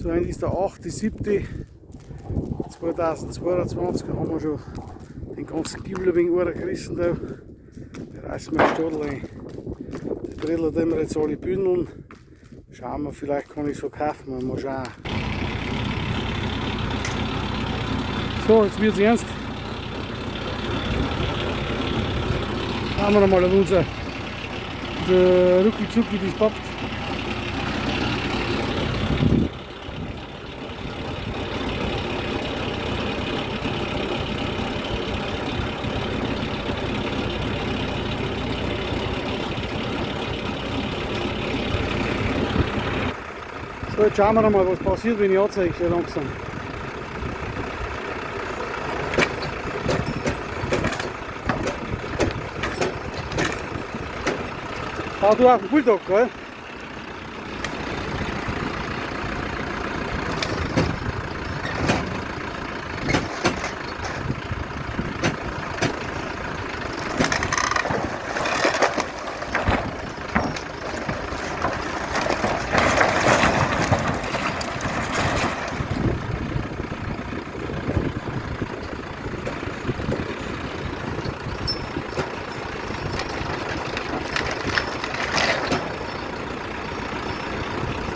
So, heute ist der 8.7.2022, da haben wir schon den ganzen Giebel ein wenig angerissen da. Da reißen wir Stadl ein. Die Brille tun wir jetzt alle bündeln. Schauen wir, vielleicht kann ich es verkaufen, mal schauen. So, jetzt wird's ernst. Schauen wir mal auf unser Rucki Zucki, das pappt. So, jetzt schauen wir mal, was passiert, wenn ich anzeige, so langsam. Fahr du auf den Bulldog, gell?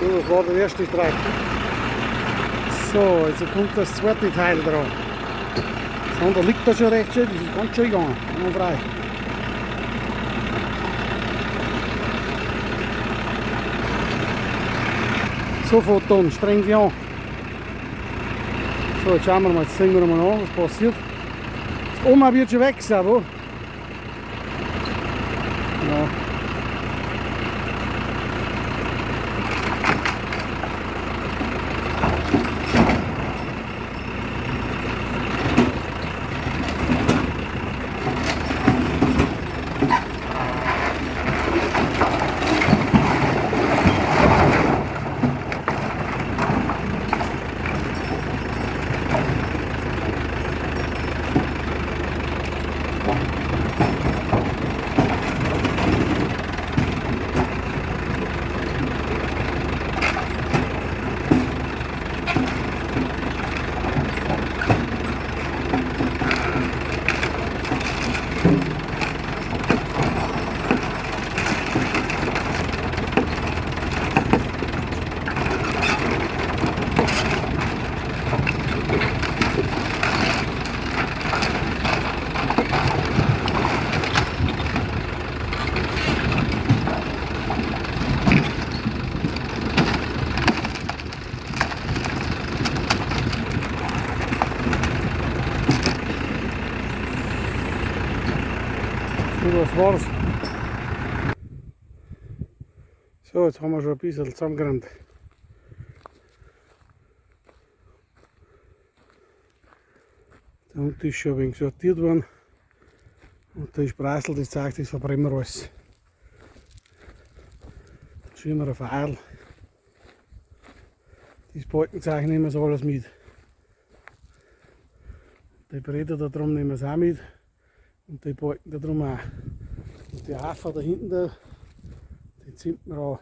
So, das war der erste Streik. So, jetzt kommt das zweite Teil dran. Das andere liegt da schon recht schön, das ist ganz schön gegangen. Einwandfrei. So, Photon, streng dich an. So, jetzt schauen wir mal, jetzt sehen wir mal an, was passiert. Die Oma wird schon weg sein, wo? Ja. So, das war's. So, jetzt haben wir schon ein bisschen zusammengerannt. Da unten ist schon ein wenig sortiert worden. Und da ist Breisel, das zeigt, das verbrennen wir alles. Dann schieben wir ein Pfeil. Das Balkenzeichen nehmen wir so alles mit. Die Bretter da drum nehmen wir es auch mit. Und die Balken da drum auch. Und die Hafer da hinten da, die zieht man an.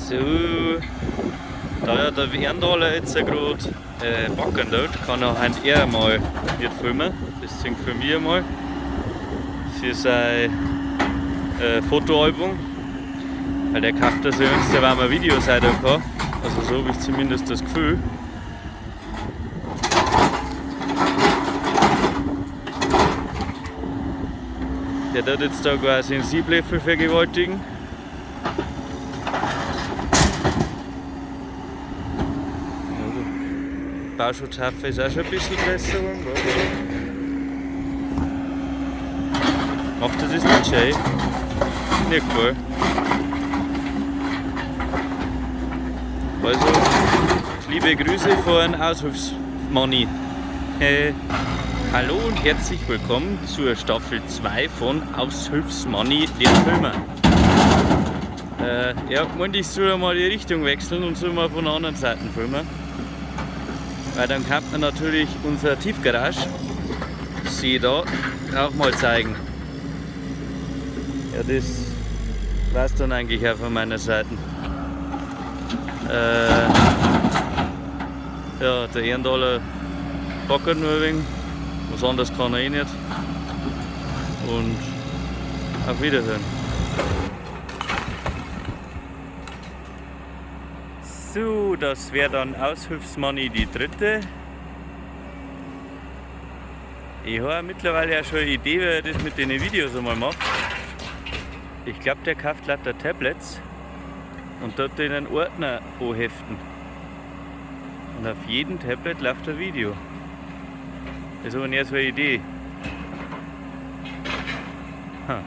So, da ja der Werntaler jetzt gerade backen tut, kann er heute eher mal mitfilmen. Deswegen filme ich mal für sein Fotoalbum. Weil der kauft das ja uns, der war mal Videos heute kann. Also so habe ich zumindest das Gefühl. Der tut jetzt da quasi einen Sieblöffel vergewaltigen. Ja, die Bauschutzhafe ist auch schon ein bisschen größer geworden, gell? Macht er das nicht schön? Nicht cool. Also, liebe Grüße von Aushilfsmanni. Hallo und herzlich willkommen zur Staffel 2 von Aushilfsmanni, der Filmer. Ja, meinte ich soll mal die Richtung wechseln und soll mal von der anderen Seite filmen. Weil dann kann man natürlich unser Tiefgarage, sehe da, auch mal zeigen. Ja, das war's dann eigentlich auch von meiner Seite. Ja, der Erntaler backert nur ein wenig. Was anderes kann er eh nicht. Und auf Wiederhören. So, das wäre dann Aushilfsmanni die dritte. Ich habe mittlerweile auch schon eine Idee, wer das mit den Videos einmal macht. Ich glaube, der kauft lauter Tablets und dort in einen Ordner anheften. Und auf jedem Tablet läuft ein Video. Das ist aber nicht so eine Idee. Ha.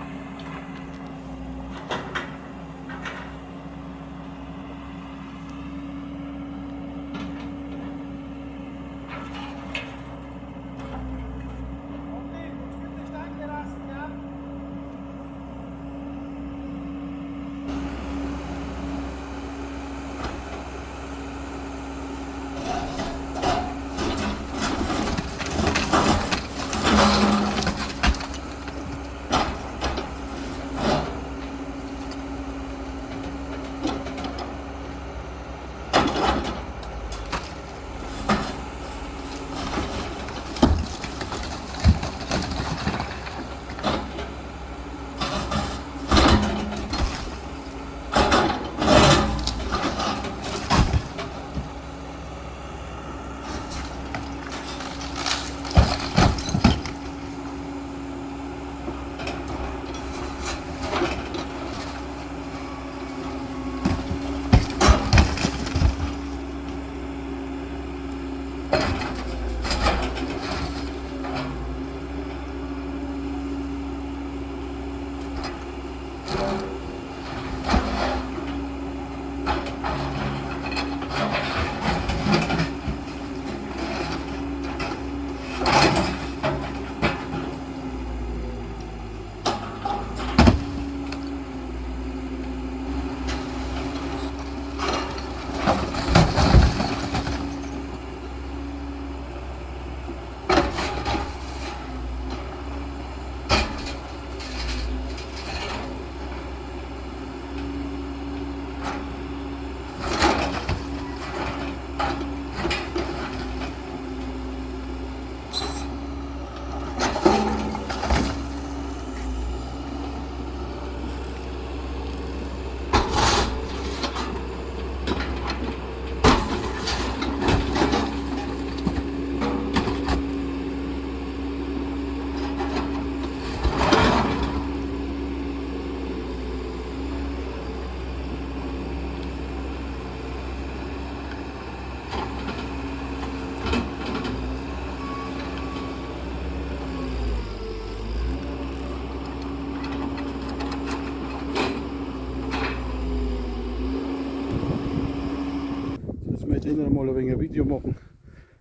Jetzt möchte ich noch mal ein wenig ein Video machen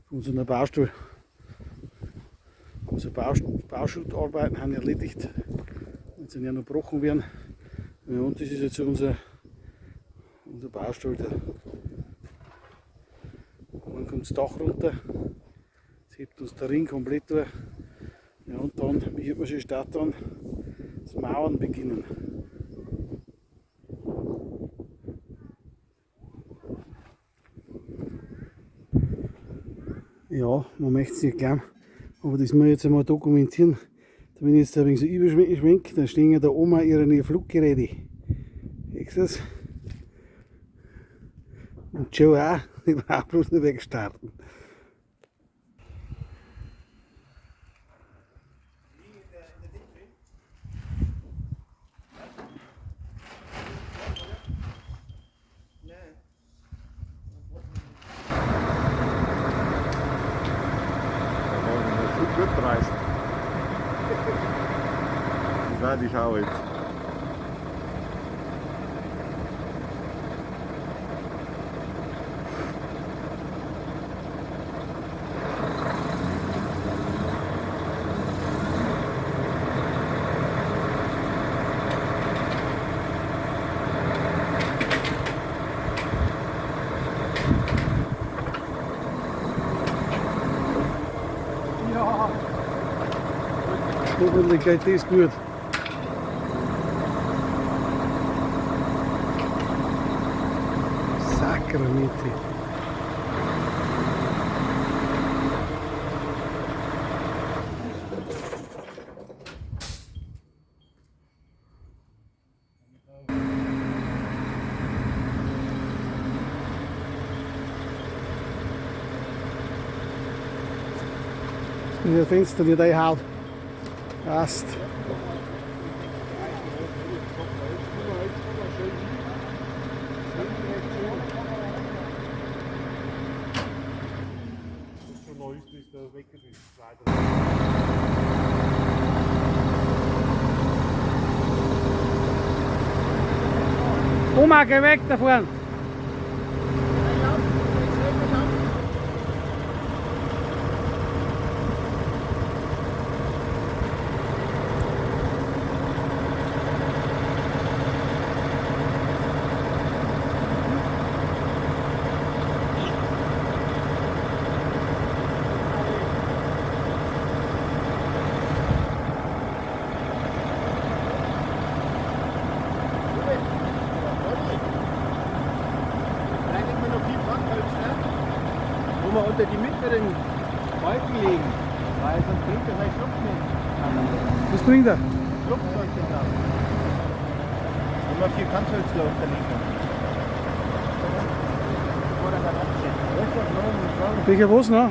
von unserer Baustelle. Unsere Bauschuttarbeiten haben erledigt und sind ja noch gebrochen werden. Ja, und das ist jetzt unser Baustelle. Da morgen kommt das Dach runter, jetzt hebt uns der Ring komplett durch. Ja, und dann wird man schon starten, das Mauern beginnen. Ja, man möchte es nicht glauben, aber das muss ich jetzt einmal dokumentieren. Da bin ich jetzt ein wenig so überschwenkt, da stehen ja da Oma ihre Fluggeräte. Siehst du das? Und Joe auch, die braucht bloß nicht wegstarten. Das werde ich auch jetzt. Ja. Hoffentlich geht das gut. Graniti. Das Fenster nicht einhaut. Passt. Oma, geh weg da vorne. Wo wir unter die mittleren Balken legen, weil sonst bringt das ein Schlupf nicht. Was bringt er? Schlupf sollte drauf. Wenn wir 4 Kanthölzler unterlegen. Welcher was noch?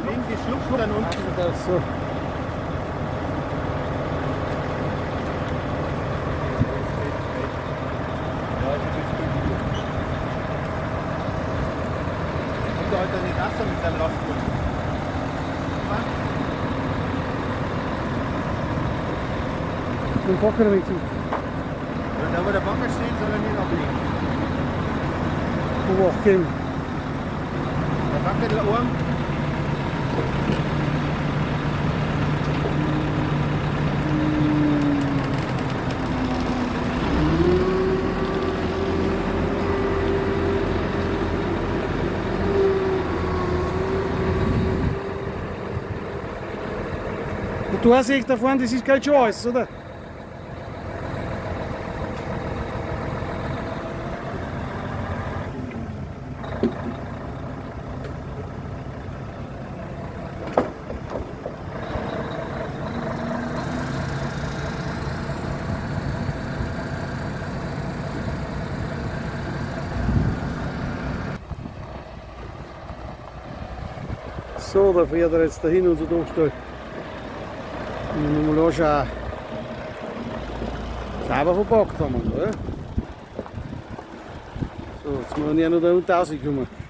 Wegen die Schlupf dann unten. So. Ja, ist ein bisschen günstig. Kommt der heute nicht raus mit seinem Lastwagen? Den Bagger ein wenig zu. Ja, da wo der Bagger steht, soll er nicht ablegen. Obacht geben. Der Bagger arm. Und du hast echt da vorne, das ist gleich schon alles, oder? So, da fährt er jetzt dahin, unser Dachstuhl. Und wir mal anschauen. Sauber verpackt haben wir, oder? So, jetzt müssen wir ja noch da unten rauskommen.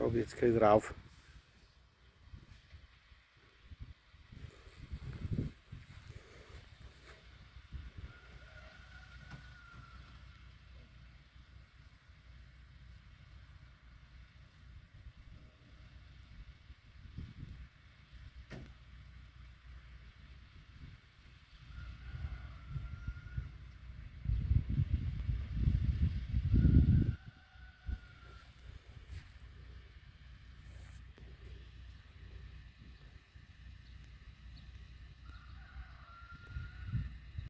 Aber jetzt gehe ich drauf.